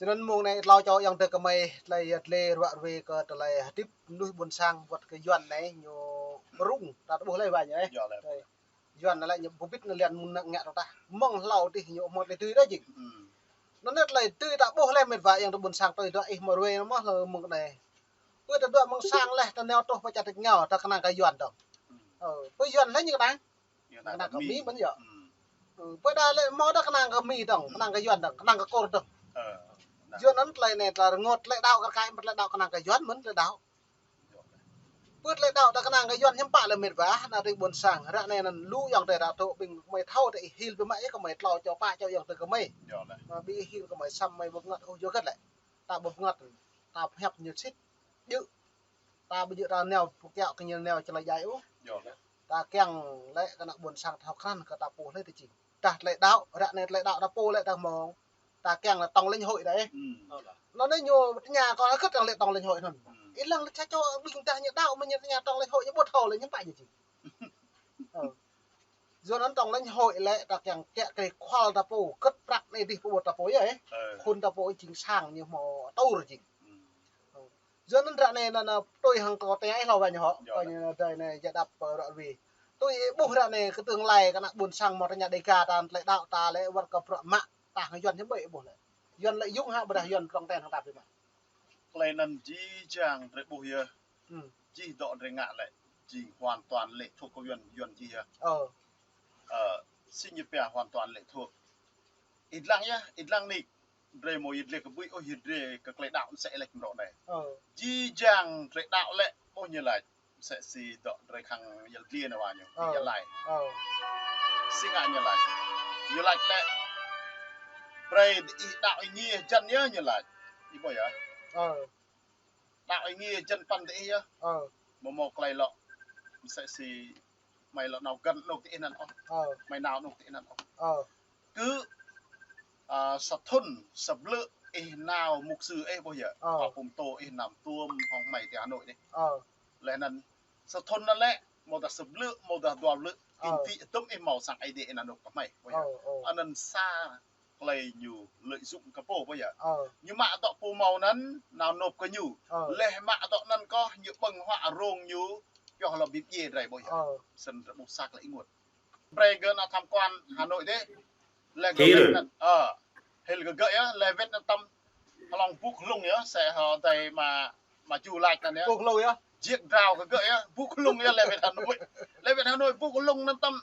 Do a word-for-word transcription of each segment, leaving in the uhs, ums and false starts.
Tơdơi anŭn mơ̆ng anai tlâo čô ayŏng adơi kơmơi tơlơi yăt lĕ ruă ruê kơ tơlơi hơdip mơnuih ƀôn sang wơ̆t kơ Yuan anai ñu rŭng ta tơƀuh lĕ wa ñu eh. Yua lĕ. Tơlơi Yuan anai lĕ ñu ƀu ƀĭt anŭn lĕ mơ̆ng ngă rŏ tah. Mơ̆ng hlâo adih ñu mơ̆t lĕ tui đôč jing. Hmm. Anŭn anai tơlơi tui ta ƀuh lĕ met wa ayŏng adơi ƀôn sang tui dŏ ih mơ̆ ruê anŭn mơ̆ hlâo mơ̆ng anai. Pơ ta dŏ mơ̆ng sang lĕ ta nao truh pơ čar tač rơngiao ta kơnang kơ Yuan dŏng. Hmm. Ơ, pơ Yuan lĕ ñu kơnang. Kơnang kơ Mi mơ̆n yơh. Ơ, pơ đa lĕ mơ̆ đa kơnang kơ Mi dŏng, kơnang kơ Yuan dŏng, kơnang kơ Kur dŏng. Yuan anŭn tơlơi anai tơlơi rơngot tơlơi đaŏ kơ kai mơ̆n tơlơi đaŏ kơnang kơ Yuan mơ̆n tơlơi đaŏ. Pơ tơlơi đaŏ ta kơnang kơ Yuan hiư̆m pă lĕ met wa, ană tring ƀôn sang, ră anai anŭn lu ayŏng adơi ta tŭ ƀing kơmơi thâo ta ih hil biă mă ih kơmơi tlâo čô pă čô ayŏng adơi kơmơi. Mă ƀing ih hil kơmơi samơ̆ ƀu bơngăt ôh yua hơget lĕ. Ta ƀu bơngăt, ta pơhiăp ñu sĭt. Djơ̆. Ta ƀu djơ̆ ta nao pơkiaŏ kơ ñu nao čơlơi djai ôh. Ta kiăng lĕ kơ ană ƀôn sang thâo krăn kơ ta pô hlơi ta jing. Tah tơlơi đaŏ, ră anai tơlơi đaŏ ta pô lĕ ta mơ̆ng. Ta kiăng lĕ tổng lãnh hội đơi. Anŭn anai ñu tơña kơ hơget kiăng lĕ tổng lãnh hội anŭn. Ih lăng lĕ sa čô ƀing ta ñu đaŏ mơ̆ ñu tơña tổng lãnh hội ñu ƀu thâo lĕ ñu pă ñu jing. Ơ. Yua anŭn tổng lãnh hội lĕ ta kiăng kiaŏ kơ khul ta pô, kơ̆t prăk anai adih pơƀut ta pô yơh eh. Khul ta pô jing sang ñu hmâo atur jing. Yua anŭn ră anai anŭn, anŭn tui hăng kâo tơña ih hlâo wa ñu hŏ. Kâo ñu dơi anai djă đăp, ơ, ruă ruê. Tui ih ƀuh ră anai kơ tương lai kơ ană ƀôn sang mơ̆ tơña Dega ta tơlơi đaŏ ta lĕ wơ̆t kơ bruă mă ta hăng Yuan hiư̆m ƀơi ih ƀuh lĕ. Yuan lĕ yŭng hă ƀôdah Yuan prŏng ten hăng ta biă mă. Tơlơi anŭn jih jang drơi ƀuh yơh. Jih dŏ drơi ngă lĕ jing hoàn toàn lệ thuộc kơ Yuan, Yuan jih yơh. Ơ. Ơ, si ñu pia hoàn toàn lệ thuộc. Ih lăng yơh, ih lăng nik. Drơi mơ̆ yit lĕ kơ ƀuih ôh yit drơi kơ tơlơi đaŏ mơsĕ lĕ kơmrŏ anai. Ơ. Jih jang drơi đaŏ lĕ ôh ñu laĭ. Mơsĕ si dŏ drơi khăng yăl dliê anai wa ñu. Ơ. Yăl lai. Ơ. Si ngă ñu laĭ. Ñu laĭ lĕ. Brơi ih đaŏ ih ngiê jăn yơh ñu laĭ. Ih ƀuh yơh. Ơ. Đaŏ ih ngiê jăn păn tơ ih yơh. Ơ. Mơ̆ mơ̆ tơlơi lŏ. Mơsĕ si mơi lŏ nao găn anŏ tơ ih anŭn ôh. Ơ. Mơi nao anŏ tơ ih anŭn ôh. Ơ. Kơ, a, sa thŭn, sa blư̆ ih nao mục sư ih ƀuh yơh. Ơ. Khua pơtô ih nao tuôm hŏng mơi tơ Hà Nội dih. Ơ. Lĕ anŭn sa thŭn anŭn lĕ, mơ̆ dah sa blư̆, mơ̆ dah dua blư̆, ơ, kinh phí tŭm ih hmâo sang Ơi Adai ih nao anŏ kơ mơi ƀuh yơh. Ơ, ơ. Anŭn sa tơlơi ñu lợi dụng kơ pô ƀuh yơh. Ơ. Ñu mă dŏ pô hmâo anŭn, nao nộp kơ ñu. Ơ. Laih mă dŏ anŭn kơh, ñu ƀơ̆ng huă rông ñu, pioh lŏ bĭp djiê drơi ƀuh yơh. Ơ. Snăn drơi ƀuh sa tơlơi ênguôt. Brơi gơ̆ ană tham quan Hà Nội dih. Laih gơ̆ hil. Wĕt anŭn, ơ, hil gơ̆ gơ̆ yơh, laih wĕt anŭn tăm hlŏng bŭk hlŭng yơh, mơsĕ hŏ adơi mă, mă Ju laĭ anŭn yơh. Bŭk hlŭng yơh. Jiĕk drao gơ̆ gơ̆ yơh, bŭk hlŭng yơh laih wĕt Hà Nội. Laih wĕt Hà Nội bŭk hlŭng anŭn tăm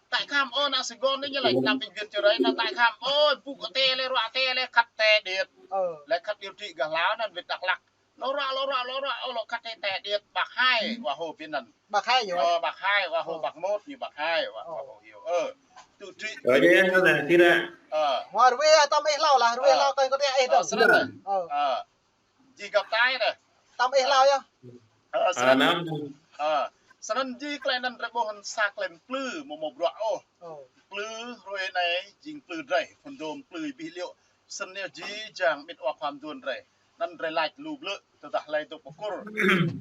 tải khám ôh, ană Sài Gòn dih ñu laĭ, ană bệnh viện Čư̆ Rơi anŭn tải khám ôh, bŭk tê lĕ, ruă tê lĕ, khăt tê điêt. Ơ. Laih khăt điều trị gah Lào anŭn wĕt Dak Lak. Lŏ ruă, lŏ ruă, lŏ ruă, ơ, lŏ khăt tê tê điêt, băk hai, wa hô pin anŭn. Băk hai ñu. Ơ, băk hai, wa hô, ơ, băk một ñu, băk hai, wa, ơ, wa hô hiu. Ơ, tự trị. Ơ, djơ̆, anŭn anai, tơdah. Ơ. Wa ruê, tăm ih hlâo lah, ruê hlâo kơ kơ tê ih dŏng. Ơ, snăn anai. Ơ. Ơ. Jih găp tai anai. Tăm ih hlâo yơh. Ơ, snăn. Ơ, snăn jih tơlơi anŭn drơi ƀuh sa tơlơi mplư, mơ̆ mơ̆ bruă ôh. Ơ. Mplư hrơi anai, jing mplư drơi, phun dôm mplư bih liŏ. Snăn yơh jih jang mĭt wa khua mduôn drơi. Anŭn drơi laĭ lu blư̆, tơdah hlơi dŏ pơ Kur.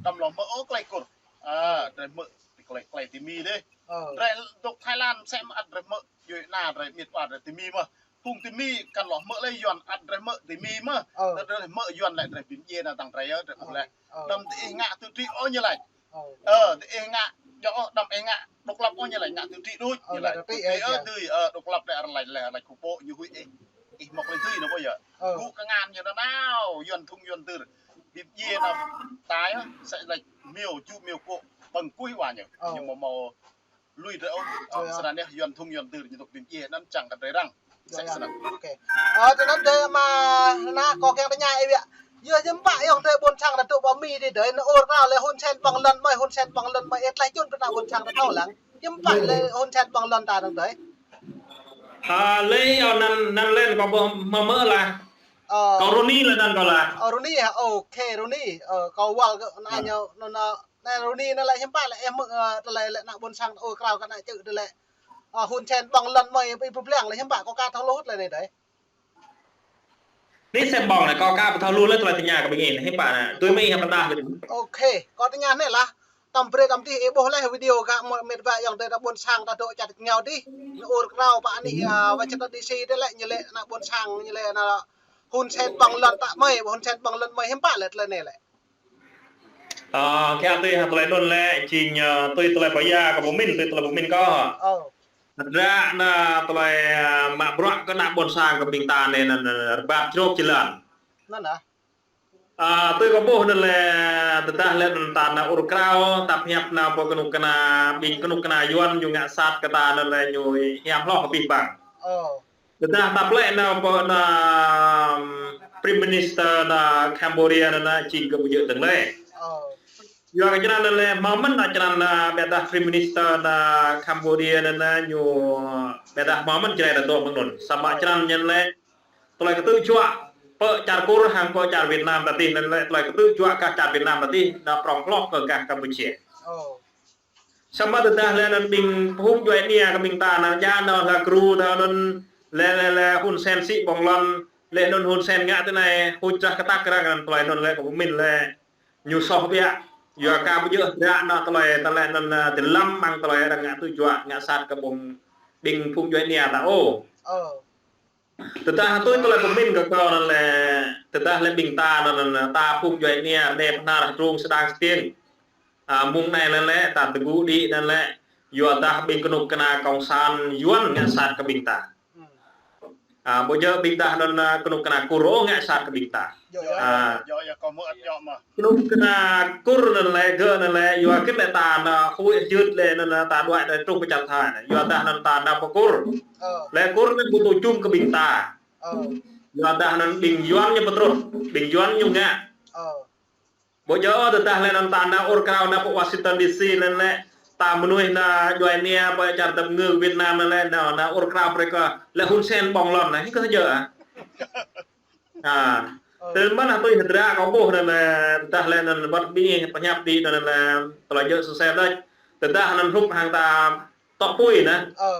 Đăm lŏ hmư̆ ôh tơlơi Kur. A, drơi hmư̆ tơlơi, tơlơi tơ Mi dih. Ơ. Drơi dŏ Thái Lan mơsĕ mơ̆ ăt drơi hmư̆, djuai ana drơi mĭt wa drơi tơ Mi mơ̆n. Phung tơ Mi kăn lŏ hmư̆ lĕ Yuan ăt drơi hmư̆ tơ Mi mơ̆n. Ơ. Tơdah drơi hmư̆ Yuan lĕ drơi bĭm djiê ană tang drơi yơh, drơi ƀuh lĕ. Ơ. Đăm tơ ih ngă tự trị ôh ñu laĭ. Ơ. Ơ, tơ ih ngă, djŏ ôh, đăm ih ngă độc lập ôh ñu laĭ, ngă tự trị đôč, ơ, ñu laĭ. Tự trị, ơ, ơ, dưi, ơ, độc lập lĕ arăng laĭ, laĭ, laĭ khŭ ƀô̆ ñu huĭ ih. Ih mơ̆ tơlơi dưi anŭn ƀuh yơh. Ơ. Gŭ kơngan ñu nanao, Yuan thŭng Yuan tơr. Bĭm djiê ană tai, mơsĕ laĭ miu, ču miu kô̆, ƀơ̆ng kuih wa ñu. Ơ. Ñu mơ̆ hmâo lui drơi ôh. Ơ, ơ. Snăn yơh Yuan thŭng Yuan tơr ñu dŏ bĭm djiê anŭn čang kơ drơi răng. Mơsĕ snăn. Ơ, tơ anŭn drơi mơ̆ ană kâo kiăng tơña ih biă. Yua hiư̆m pă ayŏng adơi ƀôn sang ta tŭ pơ Mi dih drơi, anŭn ur krao lĕ Hun Sen ƀơ̆ng lŏn mơi, Hun Sen ƀơ̆ng lŏn mơi, ih tlaih čun pơ ană ƀôn sang ta thâo lăng. Hiư̆m pă lĕ Hun Sen ƀơ̆ng lŏn ta anŭn drơi. Ơ, lĕ yơh anŭn, anŭn lĕ kâo ƀuh mơ̆ mơ̆ lah. Ơ. Kâo Runi lĕ anŭn kâo lah. Ơ, Runi hă? Ôkê, Runi. Ơ, kâo wăl kơ ană ñu, anŭn, anŭn, anŭn Runi anŭn lĕ hiư̆m pă lĕ, ih hmư̆, ơ, tơlơi lĕ ană ƀôn sang ta ur krao kơ ană čư̆ tơ lĕ. Ơ, Hun Sen ƀơ̆ng lŏn mơi, ih ƀu blang lĕ hiư̆m pă kâo ka thâo lu hŭt lĕ anai drơi. Anai Sen ƀơ̆ng anai, kâo ka ƀu thâo lu lĕ tơlơi tơña kơ ƀing ih anai, hiư̆m pă anai. Tui mơi ih pơdah ƀing. Ôkê, kâo tơña anai lah. Tăm brơi tăm dih ih ƀuh lĕ video gah mơ̆ met wa ayŏng adơi ta ƀôn sang ta dŏ čar tač rơngiao dih. Anŭn ur krao pơ anih, a, Washington D C dih lĕ, ñu lĕ ană ƀôn sang, ñu lĕ ană Hun Sen ƀơ̆ng lŏn ta mơi, Hun Sen ƀơ̆ng lŏn mơi hiư̆m pă lĕ tơlơi anai lĕ. Ơ, kiăng tui hăng tơlơi anŭn lĕ, jing, ơ, tui tơlơi pơhiăp kơ pơmĭn, tui tơlơi pơmĭn kâo hă. Ơ. Hơdră anŭn tơlơi, ơ, mă bruă kơ ană ƀôn sang kơ ƀing ta anai anŭn, anŭn rơbat jrŏk jơlan. Anŭn hă? Ơ, tui kâo ƀuh anŭn lĕ, tơdah lĕ anŭn ta anŭn ur krao, ta pơhiăp anŭn pơ kơnuk kơna, ƀing kơnuk kơna Yuan ñu ngă sat kơ ta anŭn lĕ ñu hiam hloh kơ abih bang. Ơ. Tơdah ta plĕ anŭn pơ anŭn Prime Minister anŭn Cambodia anŭn jing kơ ƀu djơ̆ tơ̆ng lĕ. Ơ. Yua kơ črăn anŭn lĕ, hmâo mơ̆n anŭn črăn anŭn ƀiădah Prime Minister anŭn Cambodia anŭn ñu ƀiădah hmâo mơ̆n črăn anŭn dŏ mơ̆ng anŭn. Samơ̆ črăn ñu lĕ, tơlơi kơtư̆ juă pơ čar Kur hăng pơ čar Việt Nam ta dih anŭn lĕ, tơlơi kơtư̆ juă kơ čar Việt Nam ta dih anŭn prŏng hloh kơ gah Campuchia. Ơ. Samơ̆ tơdah lĕ anŭn ƀing phung djuai ania kơ ƀing ta anŭn, djă anŭn hla gru ta anŭn lĕ, lĕ, lĕ Hun Sen sĭ ƀơ̆ng lŏn, lĕ anŭn Hun Sen ngă tui anai, huč drah kơtăk kơ arăng anŭn tơlơi anŭn lĕ kơ pơmĭn lĕ ñu soh biă. Yua kơ ƀu djơ̆ hơdră anŭn tơlơi, tơlơi anŭn, ơ, dơlăm mơ̆ng tơlơi arăng ngă tui juă, ngă sat kơ ƀơ̆ng ƀing phung djuai ania ta ôh. Ơ. Tơdah tui tơlơi pơmĭn kơ kâo anŭn lĕ, tơdah lĕ ƀing ta anŭn, anŭn, ta phung djuai ania, rơnê pơhnar, hơdrung, sơdang, sơtiêng. Ơ, mơ̆ng anai anŭn lĕ, ta tơgŭ đĭ anŭn lĕ, yua dah ƀing kơnuk kơna Cộng sản Yuan ngă sat kơ ƀing ta. Ơ, ƀu djơ̆ ƀing ta anŭn, ơ, kơnuk kơna Kur ôh ngă sat kơ ƀing ta. Ơ. Kơnuk kơna Kur anŭn lĕ, gơ̆ anŭn lĕ, yua kơ lĕ ta anŭn huĭ hyưt lĕ anŭn, anŭn ta đuaĭ đuaĭ truh pơ čar Thái anŭn. Yua dah anŭn ta anŭn pơ Kur. Ơ. Lĕ Kur anŭn ƀu tŭ jum kơ ƀing ta. Ơ. Yua dah anŭn ƀing Yuan ñu pơtrut, ƀing Yuan ñu ngă. Ơ. Ƀu djơ̆ tơdah lĕ anŭn ta anŭn ur krao anŭn pơ Washington D C anŭn lĕ, ta mơnuih anŭn djuai ania pơ čar tơm ngư Việt Nam anŭn lĕ, anŭn, anŭn ur krao brơi kơ lĕ Hun Sen ƀơ̆ng lŏn anŭn, hĭ kơ sa jơ̆ ah. Ơ. Tơl mơ̆n tui hơdră kâo ƀuh anŭn lĕ, tơdah lĕ anŭn wơ̆t ƀing ih pơhiăp đĭ anŭn lĕ, tơlơi djơ̆ sơsel đôč. Tơdah anŭn hrup hăng ta tŏ apui anŭn. Ơ.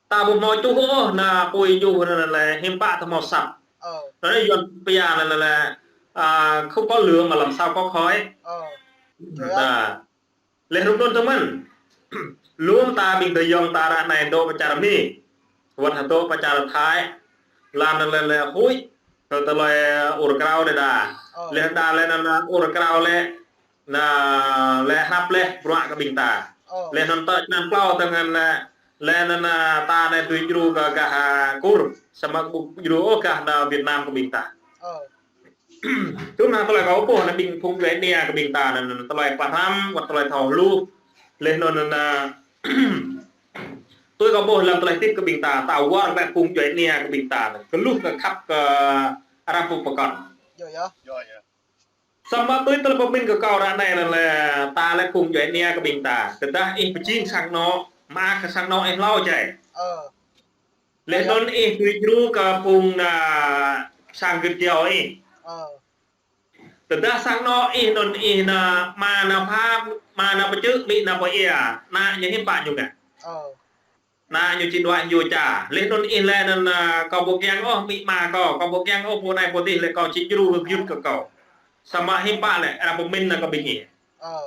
Ta ƀu hmâo čuh ôh, anŭn apui čuh anŭn lĕ hiư̆m pă ta hmâo asăp. Ơ. Anŭn Yuan pơhiăp anŭn lĕ, ơ, không có lửa mà làm sao có khói. Ơ. Anŭn. Lĕ hrup anŭn tơmơ̆n. Lŏm ta ƀing tơyŏng ta ră anai dŏ pơ čar Mi. Wơ̆t hă dŏ pơ čar Thái. Lăm anŭn lĕ, lĕ huĭ. Kơ tơlơi ur krao đa đa. Ơ. Lĕ đa lĕ anŭn ur krao lĕ. Anŭn lĕ hrăp lĕ bruă kơ ƀing ta. Ơ. Lĕ anŭn tơ črăn klâo tơngan lĕ, lĕ anŭn, anŭn ta anai tui djru kơ gah, ơ, Kur, samơ̆ ƀu djru ôh gah anŭn Việt Nam kơ ƀing ta. Ơ. Tui anŭn tơlơi kâo ƀuh anŭn ƀing phung djuai ania kơ ƀing ta anŭn, anŭn tơlơi pơhrăm, wơ̆t tơlơi thâo hluh. Lĕ anŭn, anŭn, anŭn tui kâo ƀuh lăm tơlơi tĭp kơ ƀing ta, ta wơr bĕ phung djuai ania kơ ƀing ta, kơ hluh kơ khăp kơ arăng pơkŏn. Yơh, yơh. Samơ̆ tui tơlơi pơmĭn kơ kâo ră anai anŭn lĕ ta lĕ phung djuai ania kơ ƀing ta. Tơdah ih pơjing sang anŏ, mă kơ sang anŏ ih hlâo čai. Ơ. Lĕ anŭn ih tui djru kơ phung anŭn sang gơ̆t jâo ih. Ơ. Tơdah sang anŏ ih anŭn ih anŭn mă anŭn pha, mă anŭn pơčư̆, mĭ anŭn pơ ia, anŭn ñu hiư̆m pă ñu ngă. Ơ. Anŭn ñu či đuaĭ ñu ča. Lĕ anŭn ih lĕ anŭn, ơ, kâo ƀu kiăng ôh mĭ ama kâo, kâo ƀu kiăng ôh pô anai pô adih lĕ kâo či djru kơ gơyut kơ kâo. Samơ̆ hiư̆m pă lĕ arăng pơmĭn anŭn kơ ƀing ih. Ơ.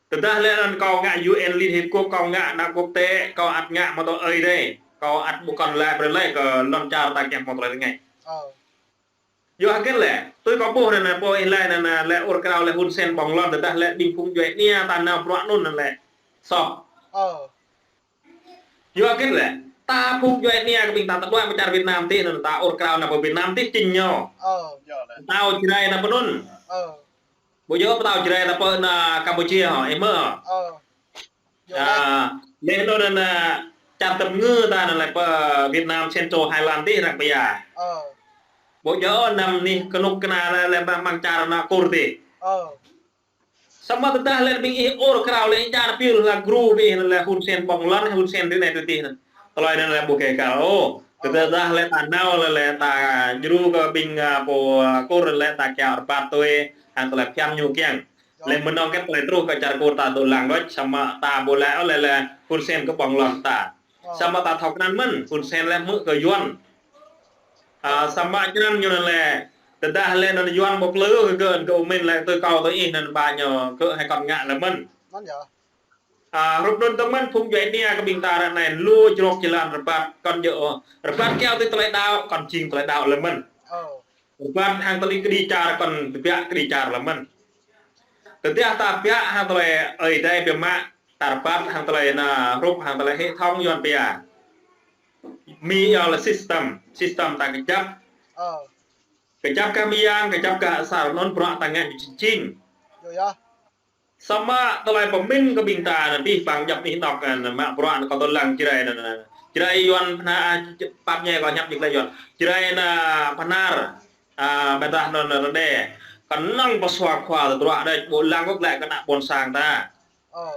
Tơdah lĕ anŭn kâo ngă U N Liên Hiệp Quốc, kâo ngă anŭn quốc tế, kâo ăt ngă mơ̆ tơ ơi dêh. Kâo ăt ƀu kŏn lĕ brơi lĕ kơ lŏn čar ta kiăng hmâo tơlơi rơngai. Ơ. Yua hơget lĕ, tui kâo ƀuh anŭn, anŭn pô ih lĕ anŭn, anŭn lĕ ur krao lĕ Hun Sen ƀơ̆ng lŏn, tơdah lĕ ƀing phung djuai ania ta nao bruă anŭn anŭn lĕ soh. Ơ. Yua hơget lĕ, ta phung djuai ania kơ ƀing ta ta đuaĭ pơ čar Việt Nam tih anŭn, ta ur krao nao pơ Việt Nam tih čing ñu. Ơ. Pơtao Jrai nao pơ anŭn. Ơ. Ƀu djơ̆ pơtao Jrai nao pơ anŭn Campuchia hŏ, ih hmư̆ hŏ. Ơ. Yơh. Ơ, lĕ anŭn anŭn, ơ, čar tơm ngư ta anŭn lĕ pơ Việt Nam Central Highland tih arăng pơhiăp. Ơ. Ƀu djơ̆ anăm anih kơnuk kơna lĕ, lĕ mơ̆ng čar anŭn Kur tih. Ơ. Samơ̆ tơdah lĕ ƀing ih ur krao lĕ ih čar pil hla gru ƀing ih lĕ Hun Sen ƀơ̆ng lŏn, Hun Sen tui anai tui adih anŭn. Tơlơi anŭn lĕ ƀu kơ kâo. Ơ. Tơdah lĕ ta nao lĕ, lĕ ta djru kơ ƀing, ơ, pô, ơ, Kur lĕ ta kiăng rơbat tui, hăng tơlơi phiăn ñu kiăng. Lĕ mơnơ̆ng kĕt tơlơi truh kơ čar Kur ta dŏ lăng đôč, samơ̆ ta ƀu lĕ ôh lĕ, lĕ Hun Sen kơ ƀơ̆ng lŏn ta. Ơ. Samơ̆ ta thâo krăn mơ̆n, Hun Sen lĕ hmư̆ kơ Yuan. Ơ, samơ̆ črăn ñu anŭn lĕ, tơdah lĕ anŭn Yuan ƀu plư kơ gơ̆, kơ U Minh lĕ tui kâo tui ih anŭn ba ñu gơ̆ hai kŏn ngă lĕ mơ̆n. Mơ̆n yơh. Ơ, hrup anŭn tơmơ̆n phung djuai ania kơ ƀing ta ră anai lu jrŏk jơlan rơbat kŏn djơ̆ ôh. Rơbat kiăng tui tơlơi đaŏ, kŏn jing tơlơi đaŏ lĕ mơ̆n. Ơ. Rơbat hăng tơlơi kơđi čar kŏn tơbiă kơđi čar lơ̆m mơ̆n. Tơdah ta biă hăng tơlơi Ơi Adai biă mă, ta rơbat hăng tơlơi ană hrup hăng tơlơi hệ thống Yuan biă. Mi yơh lĕ system, system ta kơjăp. Ơ. Kơjăp gah mơyang, kơjăp gah asar anŭn bruă ta ngă ñu jing jing. Yơh yơh. Samơ̆ tơlơi pơmĭn kơ ƀing ta anŭn dih ƀing djŏp anih anŏ anŭn mă bruă anŭn kâo tơlăng Jrai anŭn. Jrai Yuan pơhna, pap ñai kâo hiăp jing lĕ Yuan. Jrai anŭn Bahnar, a, ƀôdah anŭn Rơđê. Kơnơ̆ng pơsua khua tơdruă đôč, ƀu lăng kơ lĕ kơ ană ƀôn sang ta. Ơ.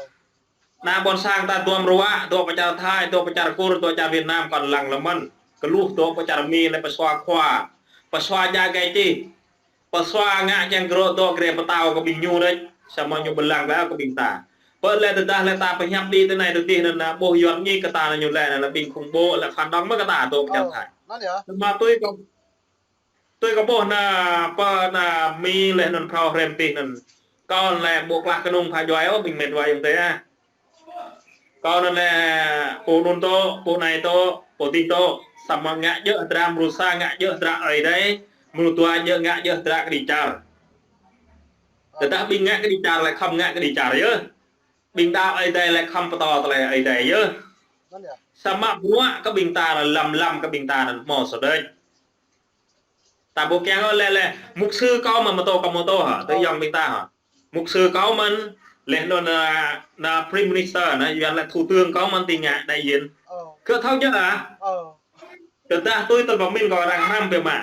Ană ƀôn sang ta duăm ruă, dŏ pơ čar Thái, dŏ pơ čar Kur, dŏ čar Việt Nam, kŏn lăng lơ̆m mơ̆n. Kơluh dŏ pơ čar Mi lĕ pơsua khua. Pơsua ja gai čih. Pơsua ngă kiăng gơ̆ dŏ grê pơtao kơ ƀing ñu đôč. Samơ̆ ñu ƀu lăng lĕ kơ ƀing ta. Pơ lĕ tơdah lĕ ta pơhiăp đĭ tơ anai tơ dih anŭn, ƀuh Yuan ngă kơ ta anŭn ñu lĕ anŭn ƀing khủng bố lĕ phản động mơ̆ kơ ta dŏ pơ čar Thái. Samơ̆ tui kâo Tui kâo ƀuh anŭn pơ anŭn Mi lĕ anŭn phrâo hrĕm tih anŭn. Kâo lĕ ƀu klah kơnung pha djuai ôh ƀing met wa ayŏng adơi ah. Kâo anŭn lĕ pô anŭn tŏ, pô anai tŏ, pô dih tŏ. Samơ̆ ngă djơ̆ hơdră mơnuih sa, ngă djơ̆ hơdră Ơi Adai, mơnuih dua djơ̆ ngă djơ̆ hơdră kơđi čar. Tơdah ƀing ngă kơđi čar lĕ khŏm ngă kơđi čar yơh. Ƀing đaŏ Ơi Adai lĕ khŏm pơtô tơlơi Ơi Adai yơh. Samơ̆ bruă kơ ƀing ta lăm lăm kơ ƀing ta anŭn hmâo sơđĕč. Ta ƀu kiăng ôh lĕ, lĕ mục sư kâo mă mơtô kâo mơtô hă, tơ yŏng ƀing ta hă. Mục sư kâo mơ̆n, lĕ anŭn anŭn Prime Minister anŭn, Yuan lĕ thủ tướng kâo mơ̆n či ngă đại diện. Kơ thâo djơ̆ ah. Tơdah tui tơlơi pơmĭn kâo arăng hrăm biă mă.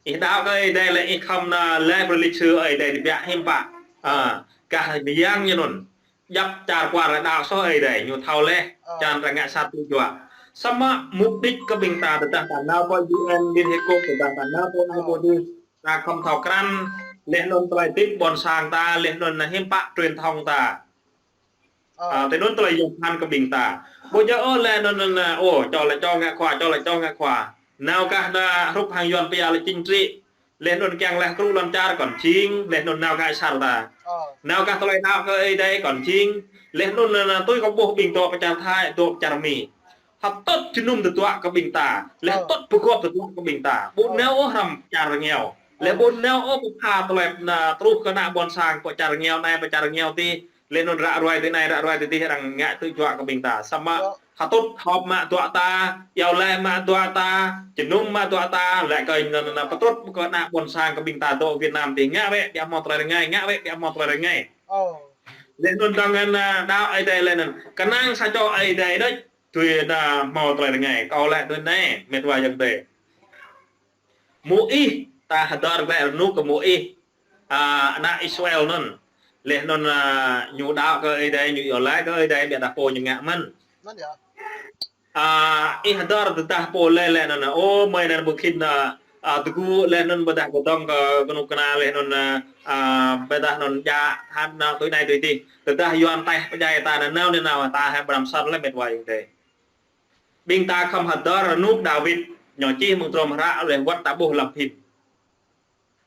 Ih đaŏ kơ Ơi Adai lĕ ih khŏm anŭn lĕ brơi lịch sử Ơi Adai tơbiă hiư̆m pă. A, gah mơyang ñu anŭn. Djŏp čar kwar lĕ đaŏ soh Ơi Adai, ñu thâo lĕ, čan arăng ngă sat tui juă. Samơ̆ mục đích kơ ƀing ta tơdah ta nao pơ U N Liên Hiệp Quốc, tơdah ta nao pơ anai pơ adih, ta khŏm thâo krăn, lĕ anŭn tơlơi tip ƀôn sang ta, lĕ anŭn hiư̆m pă truyền thông ta. A, tui anŭn tơlơi yôm phăn kơ ƀing ta. Ƀu djơ̆ ôh lĕ anŭn anŭn, ô, čô lĕ čô ngă khua, čô lĕ čô ngă khua. Nao gah anŭn hrup hăng Yuan pia lĕ chính trị. Lĕ anŭn kiăng lĕ kru lŏn čar kŏn jing, lĕ anŭn nao gah asar ta. Nao gah tơlơi đaŏ kơ Ơi Adai kŏn jing. Lĕ anŭn anŭn tui kâo ƀuh ƀing dŏ pơ čar Thái, dŏ pơ čar Mi. Hơtŭt jơnum tơdruă kơ ƀing ta. Lĕ hơtŭt pơgop tơdruă kơ ƀing ta. Ƀu nao ôh hrăm čar rơngiao. Lĕ ƀu nao ôh pơpha tơlơi anŭn truh kơ ană ƀôn sang pơ čar rơngiao anai, pơ čar rơngiao adih. Lĕ anŭn ră ruai tui anai, ră ruai tui adih arăng ngă tui juă kơ ƀing ta. Samơ̆ hơtŭt hŏp mă dua ta, iâu laĭ mă dua ta, jơnum mă dua ta, lĕ kơ anŭn anŭn pơtrut kơ ană ƀôn sang kơ ƀing ta dŏ Việt Nam adih ngă wĕ biă hmâo tơlơi rơngai, ngă wĕ biă hmâo tơlơi rơngai. Lĕ anŭn dŏng anŭn đaŏ Ơi Adai lĕ anŭn. Kơnang sa čô Ơi Adai đôč, tui anŭn hmâo tơlơi rơngai. Kâo lĕ tui anai, met wa ayŏng adơi. Môis, ta hơdơr glaĭ rơnŭk kơ Môis, a, ană Israel anŭn. Lĕ anŭn, a, ñu đaŏ kơ Ơi Adai, ñu iâu laĭ kơ Ơi Adai, biă dah pô ñu ngă mơ̆n. A, ih hơdơr tơdah pô lĕ, lĕ anŭn, ô, mơi anŭn ƀu khĭn, a, a, tơgŭ lĕ anŭn ƀôdah gơdong kơ kơnuk kơna lĕ anŭn, a, a, ƀôdah anŭn djă, hăt anŭn tui anai tui adih. Tơdah Yuan taih pơdjai ta anŭn nao anŭn nao, ta hă ƀrăm sat lĕ met wa ayŏng adơi. Ƀing ta khŏm hơdơr rơnŭk Dawid, ñu čih mơ̆ng trôm hră lĕ wơ̆t ta ƀuh lăm phim.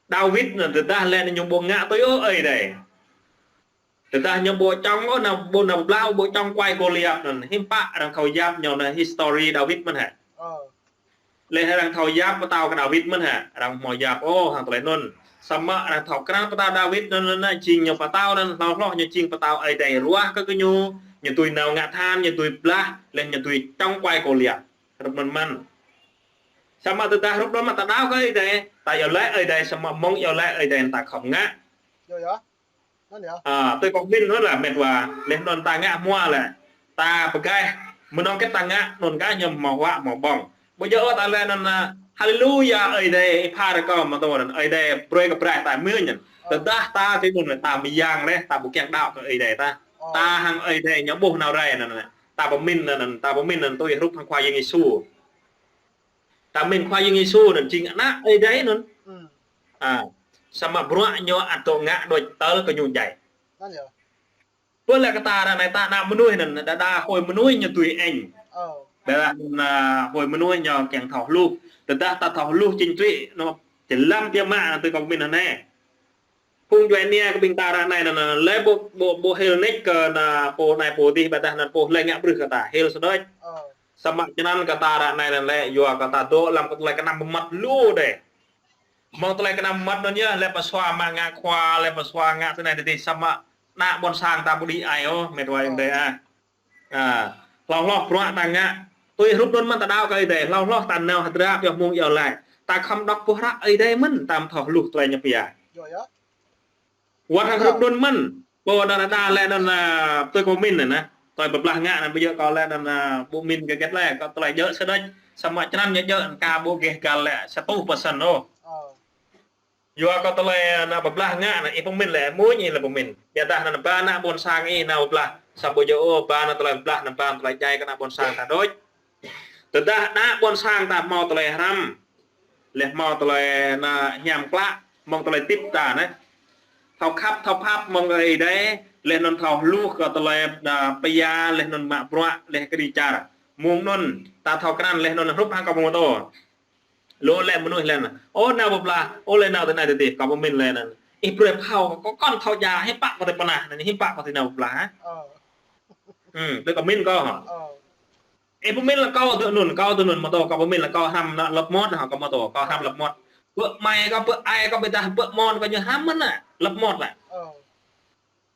Dawid anŭn tơdah lĕ anŭn ñu ƀu ngă tui ôh Ơi Adai. Tơdah ñu ƀu čŏng ôh anŭn ƀu anŭn blah ƀu čŏng kuai Gôliat anŭn hiư̆m pă arăng thâo yap ñu anŭn history Dawid mơ̆n hă. Lĕ arăng thâo yap pơtao kơ Dawid mơ̆n hă, arăng hmâo yap ôh hăng tơlơi anŭn. Samơ̆ arăng thâo krăn pơtao Dawid anŭn, anŭn, anŭn jing ñu pơtao anŭn, hloh hloh ñu jing pơtao Ơi Adai ruah kơ gơñu, ñu dưi nao ngă tơhan, ñu dưi blah, lĕ ñu dưi čŏng kuai Gôliat. Hrup anŭn mơ̆n. Samơ̆ tơdah hrup anŭn mă ta đaŏ kơ Ơi Adai, ta iâu laĭ Ơi Adai samơ̆ mơ̆ng iâu laĭ Ơi Adai ta khŏm ngă. A, tui kâo pơmĭn anŭn lĕ met wa, lĕ anŭn ta ngă hmua lĕ. Ta pơgai, mơnơ̆ng kơ ta ngă, anŭn kah ñu hmâo huă hmâo ƀơ̆ng. Ƀu djơ̆ ôh ta lĕ anŭn, a, haleluya, Ơi Adai, ih pha rơkâo mă tơ̆ anŭn, Ơi Adai brơi kơ brơi ta mơ̆n anŭn. Tơdah ta tui anŭn, ta mơyang lĕ, ta ƀu kiăng đaŏ kơ Ơi Adai ta. Ta hăng Ơi Adai ñu ƀuh nao rai anŭn, ta pơmĭn anŭn, ta pơmĭn anŭn tui hrup hăng Khua Yang Yêsu. Ta pơmĭn Khua Yang Yêsu anŭn jing ană Ơi Adai anŭn. A, samơ̆ bruă ñu ăt dŏ ngă đôč tơl kơ ñu djai. Pơ lĕ kơ ta ră anai ta ană mơnuih anŭn, đa đa hơi mơnuih ñu tui eng. Đa đa anŭn, a, hơi mơnuih ñu kiăng thâo hluh. Tơdah ta thâo hluh chính trị anŭn, jơlan biă mă anŭn tui kâo pơmĭn anai. Phung djuai ania kơ ƀing ta ră anai anŭn, anŭn, lĕ ƀu, ƀu, ƀu hil nik kơ anŭn pô anai pô adih, ƀôdah anŭn pô lĕ ngă bruă kơ ta, hil sơđôč. Samơ̆ čơnăn kơ ta ră anai anŭn lĕ, yua kơ ta dŏ lăm kơ tơlơi kơnăm mơmŏt lu đơi. Mơ̆ng tơlơi kơnăm mơmŏt anŭn yơh, lĕ pơsua mă ngă khua, lĕ pơsua ngă tui anai tui adih, samơ̆ ană ƀôn sang ta ƀu đĭ ai ôh, met wa ơi adơi ah. Ah, hlâo hloh bruă ta ngă, tui hrup anŭn mơ̆n ta đaŏ kơ Ơi Adai, hlâo hloh ta nao hơdră pioh mông iâu laĭ. Ta khŏm đŏk boh hră Ơi Adai mơ̆n, ta mơ̆ thâo hluh tơlơi ñu pia. Wơ̆t hăng hrup anŭn mơ̆n, pô anŭn đa lĕ anŭn, ah, tui kâo pơmĭn anŭn, tui pơblah ngă anŭn, ƀu djơ̆ kâo lĕ anŭn, ah, ƀu pơmĭn hơget lĕ, kâo tơlơi djơ̆ sơđĕč, samơ̆ čơnăn ñu djơ̆, kâo ƀu gêh găl lĕ, sa rơtuh pơsăn ôh. Yua kơ tơlơi anŭn pơblah ngă anŭn, ih pơmĭn lĕ, mơ̆ng ih lĕ pơmĭn. Biădah anŭn ba ană ƀôn sang ih nao pơblah, sa ƀu djơ̆ ôh, ba anŭn tơlơi pơblah anŭn ba anŭn tơlơi djai kơ ană ƀôn sang ta đôč. Tơdah ană ƀôn sang ta hmâo tơlơi hrăm, lĕ hmâo tơlơi anŭn hiam klă, mơ̆ng tơlơi tĭp ta anŭn. Thâo khăp, thâo pap mơ̆ng Ơi Adai, lĕ anŭn thâo hluh kơ tơlơi anŭn pia, lĕ anŭn mă bruă, lĕ kơđi čar. Mơ̆ng anŭn, ta thâo krăn lĕ anŭn hrup hăng kâo pơmĭn tơ. Lu lĕ mơnuih lĕ anŭn. Ơ nao pơblah, ơ lĕ nao tui anai tui adih, kâo pơmĭn lĕ anŭn. Ih brơi phao, kâo kŏn thâo ja, hiư̆m pă kâo tui pơnah, anŭn hiư̆m pă kâo tui nao pơblah, ha? Ơ. Hmm, tui kâo pơmĭn kâo, ha? Ơ. Ih pơmĭn lĕ kâo tui anŭn, kâo tui anŭn, mơ̆ tơ kâo pơmĭn lĕ kâo hrăm anŭn lăp mơmŏt, ha, kâo mơ̆ tơ, kâo hrăm lăp mơmŏt. Pơ amai kâo, pơ ai kâo, ƀiădah pơ amôn kâo ñu hrăm mơ̆n anŭn, lăp mơmŏt anŭn. Ơ.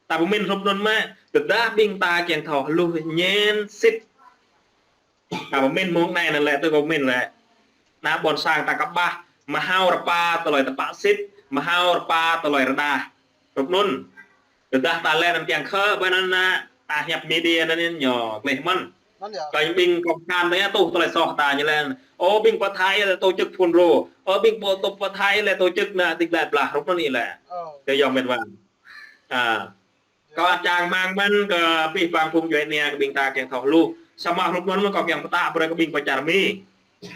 Ta pơmĭn hrup anŭn mơ̆, tơdah ƀing ta kiăng thâo hluh ñen sĭt. Ta pơmĭn mơ̆ng anai anŭn lĕ, tui kâo pơmĭn lĕ. Ană ƀôn sang ta kơƀah, mơhao rơpa tơlơi tơpă sĭt, mơhao rơpa tơlơi rơđah. Hrup anŭn. Tơdah ta lĕ anŭn kiăng khă, ƀơi anŭn anŭn, ah, hiăp media anŭn ñu gleh mơ̆n. Kơ ƀing cộng sản ta yơh tuh tơlơi soh ta ñu lĕ. Ơ ƀing Pơthai lĕ tổ chức phun rô. Ơ ƀing bộ tộc Pơthai lĕ tổ chức anŭn tĭk lĕ blah hrup anŭn ih lĕ. Tui yơh met wa. Ah. Kâo čang rơmang mơ̆n kơ abih bang phung djuai ania kơ ƀing ta kiăng thâo hluh. Samơ̆ hrup anŭn mơ̆n kâo kiăng pơtă brơi kơ ƀing pơ čar Mi.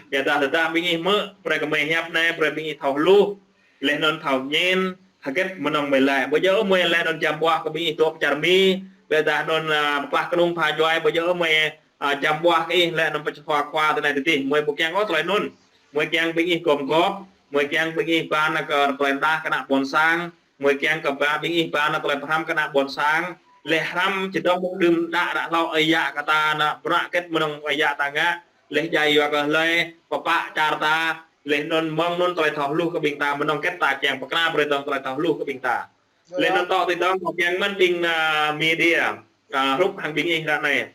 Biădah tơdah ƀing ih hmư̆ brơi kơ mơi hiăp anai, brơi ƀing ih thâo hluh. Lĕ anŭn thâo ñen, hơget mơnơ̆ng mơi lĕ. Ƀu djơ̆ mơi lĕ anŭn jăm ƀuah kơ ƀing ih dŏ pơ čar Mi. Biădah anŭn, ah, pơklah kơnung pha djuai, ƀu djơ̆ mơi, ah, jăm ƀuah kơ ih lĕ anŭn pơčơhua khua tui anai tui adih. Mơi ƀu kiăng ôh tơlơi anŭn. Mơi kiăng ƀing ih gum gôp, mơi kiăng ƀing ih ba anŭn kơ tơlơi rơđah kơ ană ƀôn sang. Mơi kiăng kơ ba ƀing ih ba anŭn tơlơi pơhrăm kơ ană ƀôn sang, lĕ hrăm čơdơ̆ng mơ̆ng đưm đă ră hlâo ơi yă kơ ta anŭn, bruă hơget mơnơ̆ng ơi yă ta ngă, lĕ djai yua kơ hlơi, pơpă čar ta, lĕ anŭn mơ̆ng anŭn tơlơi thâo hluh kơ ƀing ta, mơnơ̆ng hơget ta kiăng pơkra brơi dơ̆ng tơlơi thâo hluh kơ ƀing ta. Lĕ anŭn tŏ tui dơ̆ng, kâo kiăng mơ̆n ƀing, ah, media, ah, hrup hăng ƀing ih ră anai.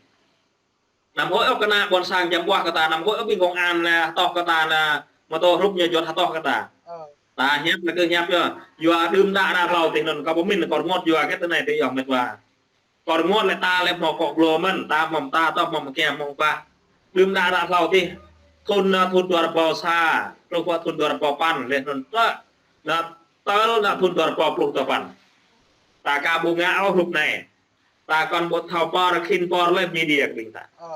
Anăm huĭ ôh kơ ană ƀôn sang jăm ƀuah kơ ta, anăm huĭ ôh ƀing công an anŭn hơtŏh kơ ta anŭn, mơ̆ tơ hrup ñu juăt hơtŏh kơ ta. Ơ. Ta hiăp lĕ kơ hiăp yơh. Yua đưm đă ră hlâo tih anŭn, kâo pơmĭn kâo rơngot yua hơget tui anai tui yơh met wa. Kâo rơngot lĕ ta lĕ hmâo kŏ glô mơ̆n, ta hmâo mơta, ta hmâo mơkia, hmâo bah. Đưm đă ră hlâo tih. Thun anŭn thun dua rơbâo sa, truh pơ thun dua rơbâo păn, lĕ anŭn tơ. Anŭn tơl anŭn thun dua rơbâo pluh dua păn. Ta aka ƀu ngă ôh hrup anai. Ta kŏn ƀu thâo pơr, khĭn pơr lĕ media kơ ƀing ta. Ơ.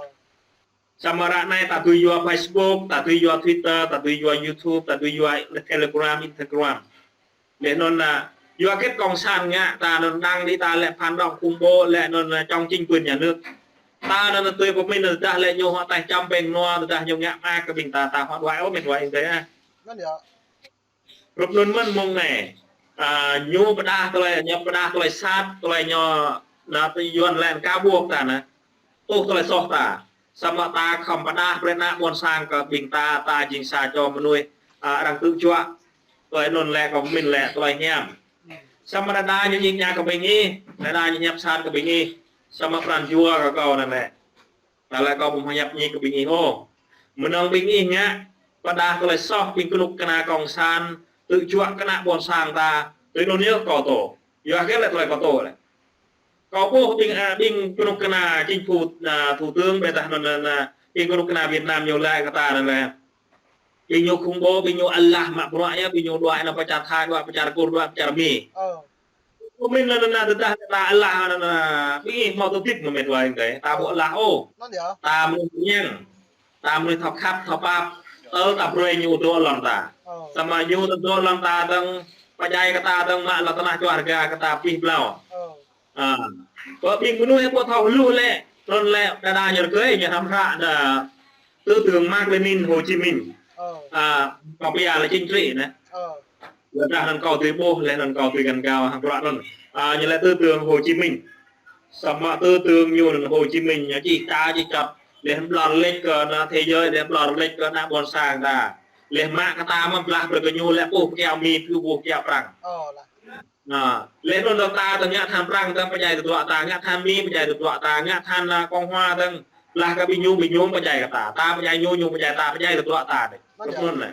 Samơ̆ ră anai ta tui yua Facebook, ta tui yua Twitter, ta tui yua YouTube, ta tui yua Telegram, Instagram. Lĕ anŭn, ah, yua hơget cộng sản ngă ta anŭn đăng đĭ ta lĕ phản động khủng bố, lĕ anŭn, ah, chống chính quyền nhà nước. Ta anŭn tui pơmĭn tơdah lĕ ñu hŏ taih čăm pĕng nua, tơdah ñu ngă mă kơ ƀing ta, ta hŏ đuaĭ ôh met wa ơi adơi ah. Hrup anŭn mơ̆n mơ̆ng anai. Ah, ñu pơdah tơlơi, ñu pơdah tơlơi sat, tơlơi ñu anŭn tui yuan lĕ kơ ƀuh ta anŭn. Tuh tơlơi soh ta. Samơ̆ ta khŏm pơdah brơi ană ƀôn sang kơ ƀing ta, ta jing sa čô mơnuih, ah, arăng tŭ juă. Tơlơi anŭn lĕ kâo pơmĭn lĕ tơlơi hiam. Samơ̆ đơđa ñu ñik ñak kơ ƀing ih, đơđa ñu hiăp sat kơ ƀing ih. Samơ̆ pran jua kơ kâo anŭn lĕ. Tơdah lĕ kâo ƀu hiăp ñik kơ ƀing ih ôh. Mơnơ̆ng ƀing ih ngă, pơdah tơlơi soh ƀing kơnuk kơna cộng sản, tŭ juă kơ ană ƀôn sang ta, tui anŭn yơh kâo tŭ. Yua hơget lĕ tơlơi kâo tŭ lĕ. Kâo ƀuh ƀing, ah, ƀing kơnuk kơna chính phủ, ah, thủ tướng ƀiădah anŭn, anŭn, anŭn, ƀing kơnuk kơna Việt Nam ñu laĭ kơ ta anŭn lĕ. Ƀing ñu khủng bố, ƀing ñu alah mă bruă yơh, ƀing ñu đuaĭ anŭn pơ čar Thái, đuaĭ pơ čar Kur, đuaĭ pơ čar Mi. Ơ. Pơmĭn anŭn, anŭn, tơdah ta alah anŭn, anŭn, ƀing ih hmâo tơlơi tip mơ̆ met wa ơi adơi. Ta ƀu alah ôh. Anŭn yơh. Ta mơnuih mơñang. Ta mơnuih thâo khăp, thâo pap. Tơl ta brơi ñu dŏ lŏn ta. Ơ. Samơ̆ ñu dŏ lŏn ta dơ̆ng, pơdjai kơ ta dơ̆ng, mă lŏn tơnah čoh rơga kơ ta abih blau. Ơ. Ah. Kơ ƀing mơnuih ƀu thâo hluh lĕ, anŭn lĕ đơđa ñu rơgơi, ñu hrăm hră đa tư tưởng Mác Lênin Hồ Chí Minh. Ơ. Ah, kâo pia lĕ chính trị anŭn. Ơ. Lĕ dah anŭn kâo tui ƀuh, lĕ anŭn kâo tui găn gao hăng bruă anŭn. Ah, ñu lĕ tư tưởng Hồ Chí Minh. Samơ̆ tư tưởng ñu anŭn Hồ Chí Minh, ñu čih ča čih čăt. Laih ƀlŏr lĕč kơ ană thế giới, laih ƀlŏr lĕč kơ ană ƀôn sang ta. Laih mă kơ ta mơ̆n blah brơi kơ ñu lĕ ƀuh kiaŏ Mi, ƀuh kiaŏ Prăng. Ơ, lah. Anai, laih anŭn dŏ ta tơ̆ng ngă than Prăng tơ̆ng pơdjai tơdruă ta, ngă than Mi pơdjai tơdruă ta, ngă than, a, Cộng hòa tơ̆ng blah kơ ƀing ñu, ƀing ñu pơdjai kơ ta, ta pơdjai ñu, ñu pơdjai ta, pơdjai tơdruă ta đĕč. Mơ̆n yơh. Anŭn lĕ.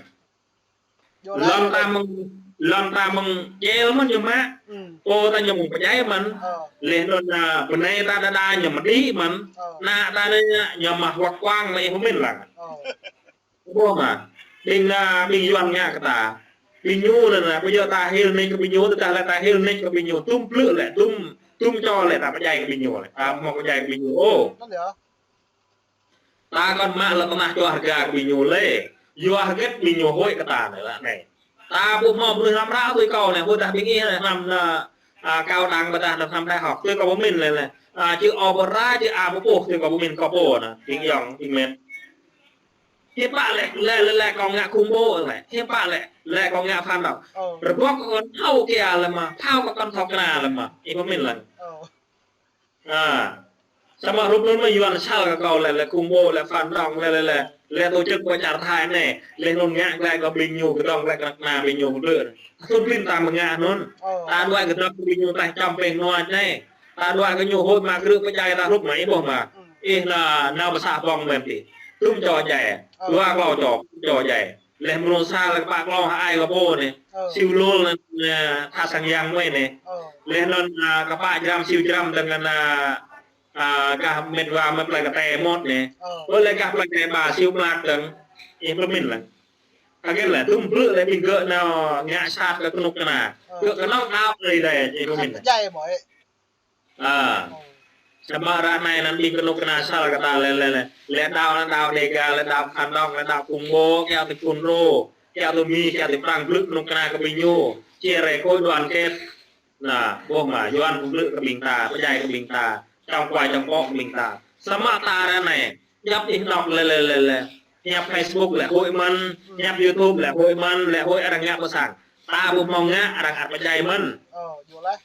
Yơh lah. Lŏn ta mơ̆ng, lŏn ta mơ̆ng jel mơ̆n ñu mă. Hmm. Pô ta ñu mơ̆ng pơdjai mơ̆n. Ơ. Laih anŭn, a, bơnai ta đa đa ñu mă đĭ mơ̆n. Ơ. Ană ta anai ñu mă huăk kuang mă ih pơmĭn lăng. Ơ. Ƀuh mă. Ƀing, a, ƀing Yuan ngă kơ ta. Ƀing ñu lĕ anai, ƀu djơ̆ ta hil nik kơ ƀing ñu, tơdah lĕ ta hil nik kơ ƀing ñu. Tum plư lĕ, tum, tum čô lĕ ta pơdjai kơ ƀing ñu lĕ. Ta mơ̆ pơdjai kơ ƀing ñu. Ơ. Anŭn yơh. Ta kŏn mă lŏn tơnah čuah rơga kơ ƀing ñu lĕ. Yua hơget ƀing ñu huĭ kơ ta anai lĕ anai. Ta ƀu hmâo mơnuih hrăm hră tui kâo anai, ƀôdah ƀing ih anai hrăm anai, a, cao đẳng ƀôdah anai hrăm đại học tui kâo pơmĭn lĕ anai. A, chữ opera, chữ a pơpŭ tui kâo pơmĭn kâo pô anai, ƀing ayŏng, ƀing met. Hiư̆m pă lĕ, lĕ, lĕ, lĕ kâo ngă khủng bố lĕ. Hiư̆m pă lĕ, lĕ kâo ngă phản động. Ơ. Rơbŏk kâo kŏn thâo kiăng lĕ mă, phao kâo kŏn thâo kơna lĕ mă. Ih pơmĭn lăng. Ơ. A. Samơ̆ hrup anŭn mơ̆ Yuan sal kơ kâo lĕ, lĕ khủng bố, lĕ phản động, lĕ, lĕ, lĕ, lĕ tổ chức pơ čar Thái anai, laih anŭn ngă glaĭ kơ ƀing ñu, kơdŏng glaĭ kơ ană ƀing ñu kơdrưh. Thun ƀing ta mơ̆ ngă anŭn. Ơ. Ta đuaĭ kơdrưh kơ ƀing ñu ta čăm pĕng nua anai. Ta đuaĭ kơ ñu huĭ mă krư̆ pơdjai ta hrup mă ih ƀuh mă. Hmm. Ih anai nao pơ să Bông mơ̆n tih. Tum čô djai. Ơ. Dua klâo čô, čô djai. Laih mơnơ̆ng sa lĕ kơpă klâo hơai kơ pô anai. Ơ. Siu Lul anai, anai, tha sang yang mơi anai. Ơ. Laih anŭn, a, kơpă Jram, Siu Jram tơ̆ng anai, a, a, gah met wa mơi plei Kơtai mơ̆t anai. Ơ. Ơ lĕ gah plei Kơtai ba Siu Mlak tơ̆ng. Ih pơmĭn lăng. Hơget lĕ tum plư lĕ ƀing gơ̆ nao ngă sat kơ kơnuk kơna. Ơ. Gơ̆ kơnơ̆ng đaŏ lĕ đai, ih pơmĭn lăng. Pơdjai mơ̆ ih. A. Samơ̆ ră anai anŭn ƀing kơnuk kơna sal kơ ta lĕ, lĕ, lĕ, lĕ đaŏ, lĕ đaŏ Đêga, lĕ đaŏ phản động, lĕ đaŏ khủng bố, kiaŏ tui Phunro, kiaŏ tui Mi, kiaŏ tui Prăng, blư̆ kơnuk kơna kơ ƀing ñu. Chia rẽ khối đoàn kết. Anai, ƀuh mă, Yuan blư̆ kơ ƀing ta, pơdjai kơ ƀing ta, čong kuai čong pŏk kơ ƀing ta. Samơ̆ ta ră anai, djŏp anih anŏ lĕ, lĕ, lĕ, lĕ. Hiăp Facebook lĕ huĭ mơ̆n, hiăp YouTube lĕ huĭ mơ̆n, lĕ huĭ arăng ngă pơ sang. Ta ƀu hmâo ngă arăng ăt pơdjai mơ̆n. Ơ, yơh lah.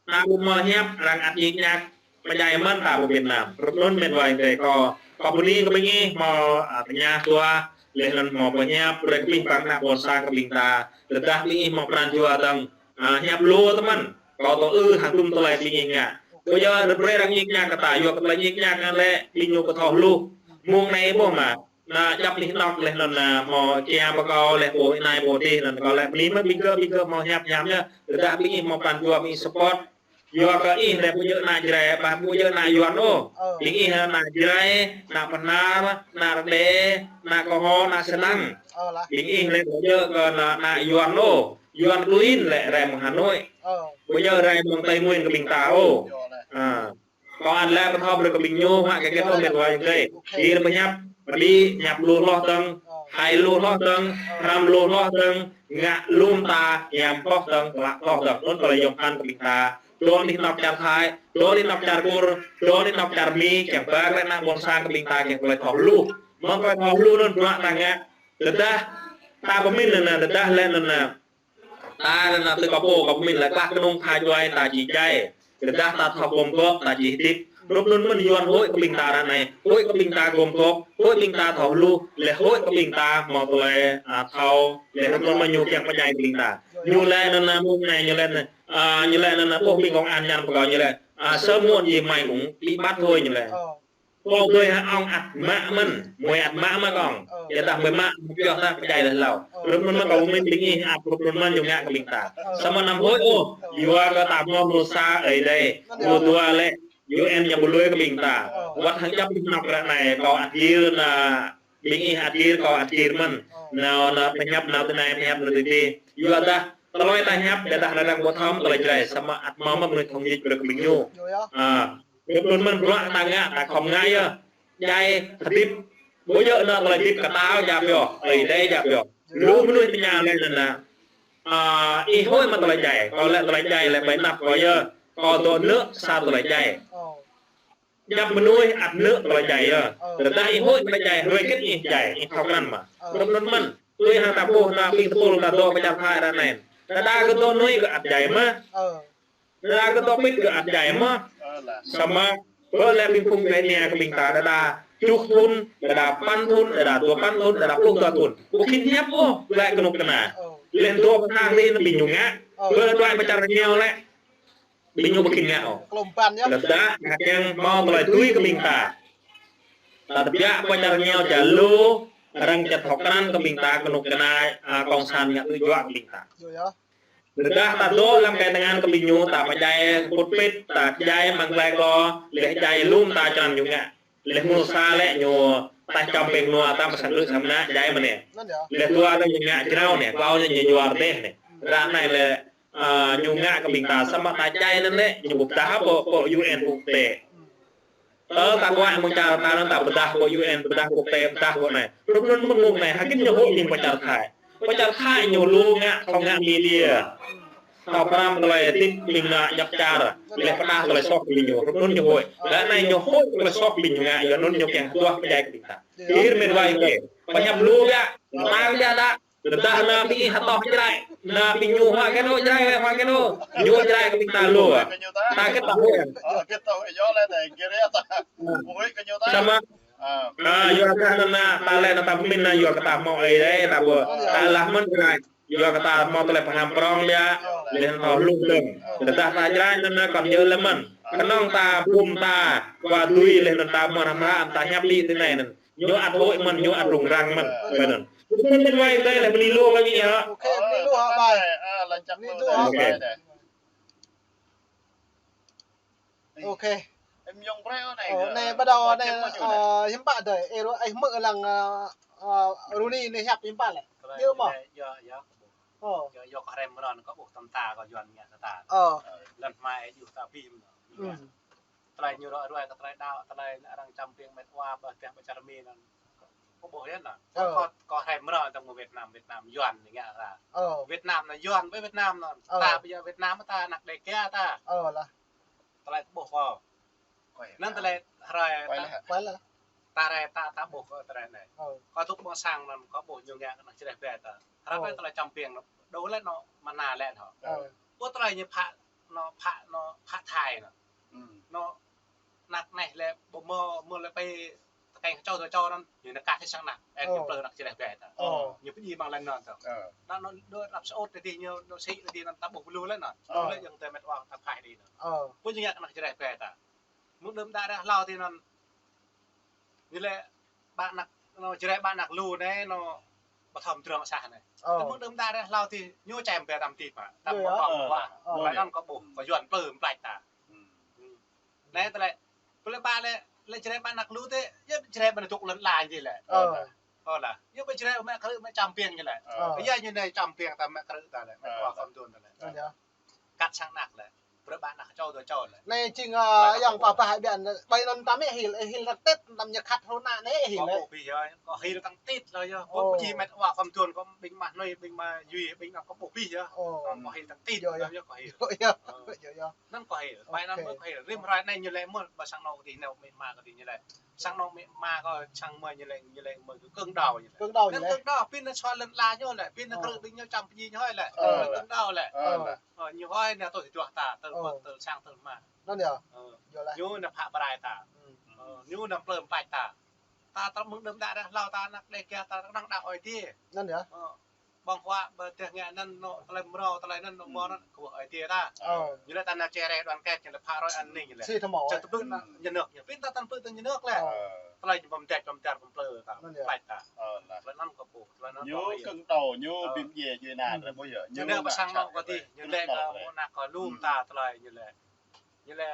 Ta ƀu hmâo hiăp arăng ăt ñik ñak pơdjai mơ̆n ta pơ Việt Nam. Hrup anŭn met wa ơi, kâo, kâo bơni kơ ƀing ih hmâo, a, tơña jua, laih anŭn hmâo pơhiăp, brơi kơ ƀing păng ană ƀôn sang kơ ƀing ta, tơdah ƀing ih hmâo pran jua tơ̆ng, a, hiăp lu tơmăn, kâo tŏ ư hăng tum tơlơi ƀing ih ngă. Ƀu djơ̆ brơi arăng ñik ñak kơ ta, yua kơ tơlơi ñik ñak anŭn lĕ, ƀing ñu kơ thâo hluh. Mơ̆ng anai ƀuh mă. Anai djŏp anih anŏ laih anŭn, a, hmâo kiăng pơkŏn laih pô anai pô adih anŭn kâo lĕ bơni mơ̆ ƀing gơ̆, ƀing gơ̆ hmâo hiăp hiam yơh. Tơdah ƀing ih hmâo pran jua ƀing ih support. Yua kơ ih lĕ ƀu djơ̆ ană Jrai, ƀah ƀu djơ̆ ană Yuan ôh. Ơ. Ƀing ih ană Jrai, ană Bahnar, ană Rơđê, ană Kơho, ană Sơnăng. Ơ lah. Ƀing ih lĕ ƀu djơ̆ kơ ană, ană Yuan ôh. Yuan klin lĕ rai mơ̆ng Hà Nội. Ơ. Ƀu djơ̆ rai mơ̆ng Tây Nguyên kơ ƀing ta ôh. Yơh lah. A. Kâo ăt lĕ pơthâo brơi kơ ƀing ñu, mă kơ hơget ôh met wa ơi. Ơ. Ih lĕ pơhiăp, pơđĭ, hiăp lu hloh tơ̆ng, hai lu hloh tơ̆ng, hrăm lu hloh tơ̆ng, ngă lŏm ta, hiam hloh tơ̆ng, klă hloh tơ̆ng. Anŭn tơlơi yom pơphan kơ ƀing ta. Dŏ anih anŏ čar Thái, dŏ anih anŏ čar Kur, dŏ anih anŏ čar Mi, kiăng ba glaĭ ană ƀôn sang kơ ƀing ta, kiăng tơlơi thâo hluh. Mơ̆ng tơlơi thâo hluh anŭn bruă ta ngă. Tơdah, ta pơmĭn anŭn, tơdah lĕ anŭn, Ta anŭn tui kâo pô, kâo pơmĭn lĕ klah kơnung pha djuai ta či djai. Tơdah ta thâo gum gôp ta či hơdip. Hrup anŭn mơ̆n Yuan huĭ kơ ƀing ta ră anai. Huĭ kơ ƀing ta gum gôp, huĭ ƀing ta thâo hluh, lĕ huĭ kơ ƀing ta hmâo tơlơi, a, thâo, lĕ hrup anŭn mơ̆n ñu kiăng pơdjai kơ ƀing ta. Ñu lĕ anŭn mơ̆ng anai ñu lĕ, a, ñu lĕ anŭn ƀuh ƀing công an ñăn pơkŏn ñu lĕ. A, sớm muộn gì mày cũng bị bắt thôi ñu lĕ. Ơ. Kâo tui hă ong ăt mă mơ̆n, mơi ăt mă mă kơ ong. Ơ. Yua dah mơi mă, mơi pioh ta pơdjai laih hlâo. Ơ. Hrup anŭn mă kâo pơmĭn ƀing ih ăt hrup anŭn mă ñu ngă kơ ƀing ta. Ơ. Samơ̆ anăm huĭ ôh, ơ, yua kơ ta hmâo mơnuih sa ơi adai. Anŭn mơnuih dua lĕ, U N ñu ƀu lui kơ ƀing ta. Ơ. Wơ̆t hăng djŏp anih anŏ ră anai, kâo ăt gir anŭn, ƀing ih ăt gir, kâo ăt gir mơ̆n. Ơ. Anŭn, anŭn pơhiăp anŭn tui anai, pơhiăp anŭn tui adih. Yua dah, tơlơi ta hiăp, yua dah lĕ arăng ƀu thâo tơlơi Jrai, samơ̆ ăt hmâo mă mơnuih thâo ñik brơi kơ ƀing ñu. Yơh. A. Hrup anŭn mơ̆n bruă ta ngă, ta khŏm ngă yơh. Djai hơdip. Ƀu djơ̆ anŭn tơlơi hơdip kơtao djă pioh, ơi adai djă pioh. Lu mơnuih tơña lĕ anŭn. A, ih huĭ mă tơlơi djai. Kâo lĕ tơlơi djai lĕ ƀơi anăp kâo yơh. Kâo dŏ nao sa tơlơi djai. Ơ. Djŏp mơnuih ăt nao tơlơi djai yơh. Ơ. Tơdah ih huĭ tơlơi djai, hrơi hơget ih djai, ih thâo krăn mă. Ơ. Hrup anŭn mơ̆n. Tui hăng ta ƀuh anŭn ƀing tơpul ta dŏ pơ čar Thái ră anai. Tơdah kơ dŏ nuih kơ ăt djai mơ̆. Ơ. Đa đa kơ dŏ pĭt kơ ăt djai mơ̆. Ơ lah. Samơ̆, pơ lĕ ƀing phung djuai ania kơ ƀing ta đa đa. Tơjuh thŭn, đơđa păn thŭn, đơđa dua păn thŭn, đơđa pluh dua thŭn. Ƀu khĭn hiăp ôh, glaĭ kơnuk kơna. Laih dua pơthang dih anŭn ƀing ñu ngă. Bơ glaĭ pơ čar rơngiao lĕ, ƀing ñu ƀu khĭn ngă ôh. Tơdah, hơkiăng hmâo tơlơi tui kơ ƀing ta. Ta tơbiă pơ čar rơngiao čar lu, arăng čăt hơ̆k krăn kơ ƀing ta kơnuk kơna, a, kông san ngă tui juă kơ ƀing ta. Tơdah ta dŏ lăm kơ tơngan kơ ƀing ñu, ta pơdjai put pit, ta pơdjai mơ̆ng glai glô, laih djai lŏm ta črăn ñu ngă. Laih mơnuih sa lĕ ñu taih čăm ping nua ta pơsang rư̆ samơ̆ ană djai mơ̆n anai. Laih dua ta ñu ngă jrao anai, klâo ñu ñu juar dêh anai. Ră anai lĕ, a, ñu ngă kơ ƀing ta samơ̆ ta djai anŭn lĕ, ñu ƀu pơdah pơ, pơ U N quốc tế. Tơl ta kuă mơ̆ng čar ta anŭn ta pơdah pơ U N, pơdah quốc tế, pơdah pơ anai. Rup anŭn mơ̆ng mơ̆ng anai, hơgĕt ñu huĭ ƀing pơ čar Thái. Pơ čar Thái ñu lu ngă, thâo ngă media. Thâo pơrăm tơlơi tĭt ƀing ană djăp čar. Laih pơdah tơlơi soh ƀing ñu. Rup anŭn ñu huĭ. Ră anai ñu huĭ tơlơi soh ƀing ñu ngă, yua anŭn ñu kiăng hơduah pơdjai kơ ƀing ta. Ih mĕt wa ih tê. Pơhiăp lu biă. Ta biă đa. Tơdah ană ƀing ih hơtŏh Jrai. Ană ƀing ñu hua kơ anŭn Jrai, hua kơ anŭn. Ñu Jrai kơ ƀing ta lu. Ta kơ ta huĭ. Samơ̆, a, yua kơ anŭn ană ta lĕ anŭn ta pơmĭn anŭn yua kơ ta hmâo ơi dêh, ta ƀu, ta lah mơ̆n Jrai. Yua kơ ta hmâo tơlơi pơhrăm prong biă, laih anŭn thâo hluh dơ̆ng. Tơdah ta Jrai anŭn anŭn kŏn djơ̆ lĕ mơ̆n. Kơnơ̆ng ta bum ta, kua dui laih anŭn ta mơ̆n hăm hă, ta hiăp ƀĭ tui anai anŭn. Ñu ăt huĭ mơ̆n, ñu ăt rŭng răng mơ̆n. Kơ anŭn. Mơ̆n mơ̆n wai tơlơi laih bơni lu kơ ƀing ih hă. Ok, bơni lu hă ƀai. Bơni lu hă. Ok. Ok. Ơ, anai bắt đầu anai, ơ, hiư̆m pă dơi, ơ, ih hmư̆ lăng, ơ, ơ, Runi anai hiăp hiư̆m pă lĕ. Djơ̆ mơ̆? Ơ. Yua, yua kơ hrăm mơ̆n kơ ƀuh tơm ta kơ Yuan ngă kơ ta. Ơ. Lăn hmai ih juh ta bim. Tơlơi ñu ră ruai kơ tơlơi đaŏ, tơlơi arăng čăm ping mĕt wa ƀơi teh ƀơi čar Mi anŭn. Kơ ƀuh yơh anŭn. Ơ. Kơ, kơ hrăm mơ̆n tơm Việt Nam, Việt Nam Yuan ngă ta. Ơ. Việt Nam anŭn Yuan ƀơi Việt Nam anŭn. Ơ. Ta ƀơi Việt Nam ta ană Đêga ta. Ơ lah. Tơlơi kơ ƀuh kơ. Anŭn tơlơi hrơi ta, ta hrơi ta, ta ƀuh kơ tơlơi anai. Ơ. Kơ tŭk ƀơ̆ng sang anŭn kơ ƀuh ñu ngă kơ ană Jrai ƀai ta. Hrơi ƀai tơlơi čăm ping anŭn. Đô lĕ anŭn mơna lĕ anŭn. Ơ. Ƀu tơlơi ñu phă, anŭn phă, anŭn phă Thái anŭn. Anŭn ană anai lĕ ƀu mơ̆, mơ̆ lĕ ƀai tơkeng čô tơ čô anŭn, ñu nao kah tơ̆ sang ană, ơ, ñu plư ană Jrai ƀai ta. Ơ. Ñu pơdjai ƀăng lăn anŭn tơ. Ơ. Anŭn, anŭn, đô rap sơut tơ dih ñu, anŭn sĭ tơ dih anŭn ta ƀuh lu lĕ anŭn. Ơ. Lu lĕ yang tơ mĕt wa ta phai dih anŭn. Ơ. Ƀu ñu ngă kơ ană Jrai ƀai ta. Mơ̆ng đưm đă ră hlâo tơ anŭn. Ñu lĕ ƀă ană, anŭn Jrai ƀă ană lu anai, anŭn ƀu thâo mơdrŏng sah anai. Ơ. Tơ mơ̆ng đưm đă ră hlâo tơ ñu čem ƀai tam tih mă. Tam ƀơ̆ng ƀơ̆ng. Ơ. Ơ. Tơlơi anŭn kơ ƀuh, kơ Yuan plư mơ̆ plăč ta. Tơlơi, tơlơi ƀă lĕ, lĕ Jrai ƀă ană lu tơ, yua Jrai ƀă ană dŏ lŏn ala ñu lĕ. Ơ. Ơ lah. Yua ƀă Jrai mă krư̆ mă čăm ping ñu lĕ. Ơ. Yua ñu anai čăm ping ta mă krư̆ ta lĕ, mă wa khŏm tuan ta lĕ. Ơ, yơh. Kăt sang ană lĕ. Brơi ƀă ană čô tơ čô lĕ. Anai jing, ơ, yang pơpă hă biă, ƀai anŭn ta mĕ hil, hil tang tit, tam ñu kăt hrŏm ană anai hil lĕ. Kơ ƀuh ƀĭ yơh, kơ hil tang tit lĕ yơh. Kơ ƀuh ƀĭ mĕt wa khŏm tuan, kơ ƀing mah nui, ƀing mah yui, ƀing anŭn kơ ƀuh ƀĭ yơh. Ơ. Kơ hil tang tit lĕ yơh, kơ hil. Yơh, yơh. Ơ. Yơh, yơh. Anŭn kơ hil. Ƀai anŭn mơ̆ kơ hil. Rĭm hrơi anai ñu lĕ mơ̆, ƀă sang anŏ kơ dih, anai mĕ ma kơ dih ñu lĕ. Sang anŏ mĕ ma kơ sang mơi ñu lĕ, ñu lĕ mơi kơ kơ̆ng đao ñu lĕ. Kơ̆ng đao ñu lĕ. Kơ̆ng đao, pin anŭn sua lĕ la ñu lĕ, pin anŭn krư̆ ƀing ñu čăm pơdjai ñu hơi lĕ. Ơ. Kơ̆ng đao lĕ. Ơ. Ơ, ñu hơi anai tui juă ta, tơl pơ̆t, tơl sang, tơl hma. Anŭn yơh. Ơ. Yơh lah. Ñu anŭn phă brai ta. Ơ, ñu anŭn plư mơ̆ plăč ta. Ta tơ mơ̆ng đưm đă ră hlâo ta ană Đêga ta kơnơ̆ng đaŏ Ơi Adai. Anŭn yơh. Ơ. Ƀơ̆ng huă ƀơi teh ngă anŭn anŭn tơlơi mrâo tơlơi anŭn anŭn mơ̆n anŭn kơ ƀuh Ơi Adai ta. Ơ. Ñu lĕ ta ană Jrai đoàn kết ñu lĕ phă hrơi anai ñu lĕ. Sĭt tơmâo. Čang tơblư̆ anŭn ñu nơ̆k ñu. Pin ta tơlơi tơlơi ñu nơ̆k lĕ. Ơ. Tơlơi ñu pơm dĕč pơm dar pơm plư ta. Anŭn yơh. Plăč ta. Ơ, lah. Tơlơi anŭn kơ ƀuh, tơlơi anŭn kơ ƀuh. Ñu kơ̆ng đao, ñu bim djai, ñu ană ră ƀuh yơh. Ñu nao pơ sang anŏ kơ dih, ñu lĕ kơ mơ̆ ană kơ lŏm ta tơlơi ñu lĕ. Ñu lĕ,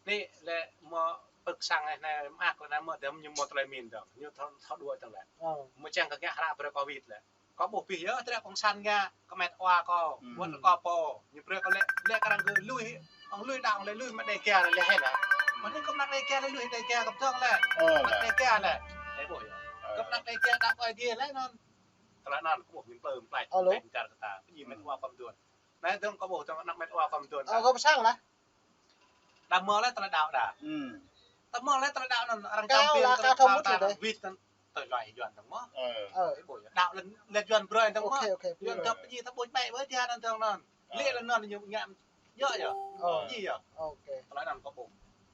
anai lĕ mơ̆ pơ̆k sang anai, mơak lĕ anai mơ̆ tơm ñu mơ̆ tơlơi min tơm. Ñu thâo, thâo đuaĭ tơm lĕ. Ơ. Mơ̆ čang kơ ngă hră brơi Covid lĕ. Kơ ƀuh ƀĭ yơh, tơlơi kông san ngă, kơ mĕt wa kơ, wơ̆t kơ pô. Ñu brơi kơ lĕ, lĕ kơ arăng kơ lui, ong lui đaŏ lĕ lui mă Đêga lĕ lĕ hơi lĕ. Mơ̆ anai kơ mơnă Đêga lĕ lui Đêga kơ pơdơ̆ng lĕ. Ơ. Mơnă Đêga lĕ. Lĕ ƀuh yơh. Ơ. Kơ mơnă Đêga đaŏ Ơi Adai lĕ anŭn. Tơlơi anŭn kơ ƀuh ñu plư mơ̆ plăč. Alo. Tơlơi čar kơ ta. Pơdjai mĕt wa khŏm tuan. Anai dơ̆ng kơ ƀuh dơ̆ng ană mĕt wa khŏm tuan. Ơ, kơ pơsang lah. Đa mơ̆ lĕ tơlơi đaŏ đa. Đa mơ̆ lĕ tơlơi đaŏ anŭn arăng čăm ping tơlơi đaŏ đa wĭt anŭn tơlơi Yuan dơ̆ng mơ̆. Ơ. Ơ. Ih ƀuh yơh. Đaŏ lĕ, lĕ Yuan brơi dơ̆ng mơ̆. Ok, ok. Yuan dŏ pơdjai ta ƀuh ƀĕ ƀơi dia anŭn dơ̆ng anŭn. Lĕ lĕ anŭn ñu ngă yơh yơh. Ơ. Pơdjai yơh. Ok. Tơlơi anŭn kơ ƀuh.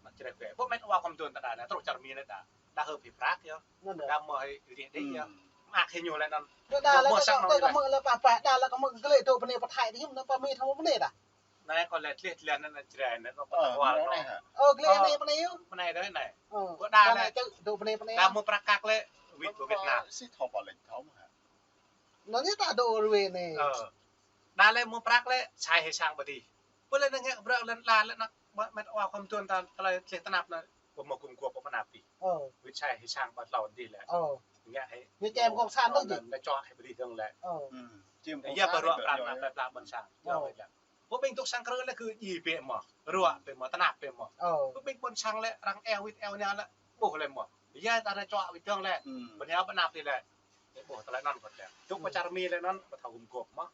Ană Jrai ƀĕ. Ƀuh mĕt wa khŏm tuan ta đa anai truh čar Mi anai ta. Hơi phi prăk yơh. Anŭn đa. Đa mơ̆ hơi rih đih yơh. Hmm. Mă hơi ñu lĕ anŭn. Đa lĕ mơ̆ kơ sang mơ̆ lĕ. Kơ mơ̆ lĕ pă pă, đa lĕ kơ mơ̆ glĕ dŏ bơnê pơthai đih, anŭn pă mơ̆ thâo bơnê đa. Anai kâo lĕ glĕ glĕ anŭn anŭn Jrai anŭn kâo pơtah wal anŭn. Ơ, glĕ anai bơnê yơh. Bơnai đơi anai. Ơ. Kâo đa lĕ. Đa mơ̆ prăk kăk lĕ, wĭt kơ Việt Nam. Sĭt thâo pă lĕ thâo mơ̆. Anŭn yơh ta dŏ rơwe anai. Ơ. Đa lĕ mơ̆ prăk lĕ, sai hơi sang bơdih. Pơ lĕ anŭn ngă brơi lĕ đa lĕ anŭn mă-, mă wa khŏm tuan ta tơlơi tlĕh tơnap anŭn, pơ mơ̆ gum guôp pơ anăp ih. Ơ. Wĭt sai hơi sang ƀơi tlâo dih lĕ. Ơ. Ngă hơi. Ñu čem cộng sản dơ̆ng či. Anŭn čŏk hơi bơdih dơ̆ng lĕ. Ơ. Hmm. Čem cộng sản dơ̆ng. Yua pơruă pran anăp lĕ pla ƀôn sang. Ơ. Yua lĕ. Pơ ƀing dŏ sang krư lĕ kơ djai pĕ mơ̆. Ruă pĕ mơ̆, tơnap pĕ mơ̆. Ơ. Pơ ƀing ƀôn sang lĕ, arăng eo wĭt eo anai lĕ, ƀuh lĕ mơ̆. Yua ta anŭn čŏk wĭt dơ̆ng lĕ. Hmm. Pơ anăp anăp dih lĕ. Ƀuh tơlơi anŭn kơ lĕ. Dŏ pơ čar Mi lĕ anŭn, pơthâo gum guôp mơ̆.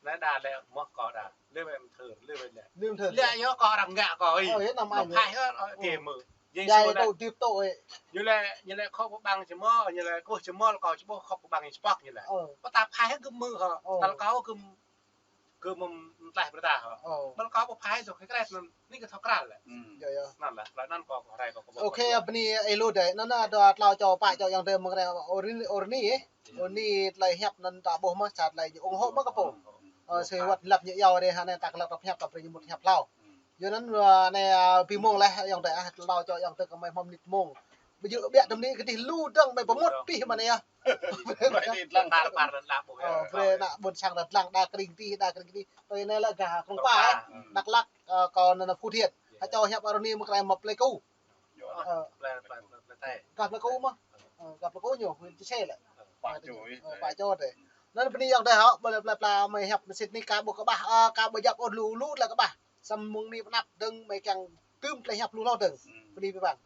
Anai đa lĕ mơ̆ kâo đa. Lĕ wĕ mơthơr, lĕ wĕ lĕ. Lĕ mơthơr. Lĕ yơh kâo arăng ngă kâo ih. Ơ, yơh anăm ai. Mơ̆ phai hơ, ơ, tê mơ. Yơh djai sô lĕ. Tŭ dip tŭ ih. Ñu lĕ, ñu lĕ khŏm pơƀang či mơ̆, ñu lĕ kơh či mơ̆, kâo či ƀuh khŏm pơƀang ih či pŏk ñu lĕ. Ơ. Pơtă phai hơ gơ̆ mơ̆ hơ. Ơ. Tal kâo gơ̆, gơ̆ mơ̆ tlaih pơtă hơ. Ơ. Băl kâo ƀu phai dŏ kơ kret anŭn, anai kơ thâo krăl lĕ. Hmm. Yơh, yơh. Anŭn lĕ, tơlơi anŭn kâo kơ rai kâo kơ ƀuh. Ôkê, bơni ih lu đơi, anŭn đa tlâo čô pă čô ayŏng adơi mơ̆ng rai Ôrni, Ôrni, ih. Ôrni tơlơi hiăp anŭn ta ƀuh mơ̆, čar tơlơi ñu ủng hộ mơ̆ kơ pô. Ơ, sĭt wơ̆t lăp ñu yua rai hă anai ta kơ lăp hiăp, ta brơi ñu mŭt hiăp hlâo. Yua anŭn, ơ, anai, ơ, pi mông leh ayŏng adơi, ah, tlâo čô ayŏng adơi kơ mơi hmâo mơnit mông. Ƀu djơ̆ ƀiă tơm anai kơ dih lu dơ̆ng mơi pơmŭt pih mơ̆n yơh. Brơi anai dlăng. Tar ƀar lăn lăp ƀuh yơh. Ơ, brơi ană ƀôn sang lăn dlăng đa kring tih, đa kring tih. Tui anai lĕ gah Krông Pa, eh. Krông Pa. Hmm. Dak Lak, ơ, kâo anŭn Phú Thiện. Yơh. Hă čô hiăp Ôrni mơ̆ng krem mă Plei Ku. Yơh. Ơ. Plei, Plei, Plei, Plei Tê. Gah Plei Ku mơ̆. Ơ, gah Plei Ku ñu, huyện Chư Sê lĕ. Ơ, pă čô ih. Ơ, pă čô dih. Anŭn bơni ayŏng adơi hă, ƀơi lĕ pla pla mơi hiăp mơsĭt anai ka ƀu kơƀah, ơ, ka ƀu djăp ôh lu lu tơlơi kơƀah. Samơ̆ mơ̆ng anai pơ anăp dơ̆ng mơi kiăng tơm tơlơi hiăp lu hlâo dơ̆ng. Hmm. Bơni abih bang.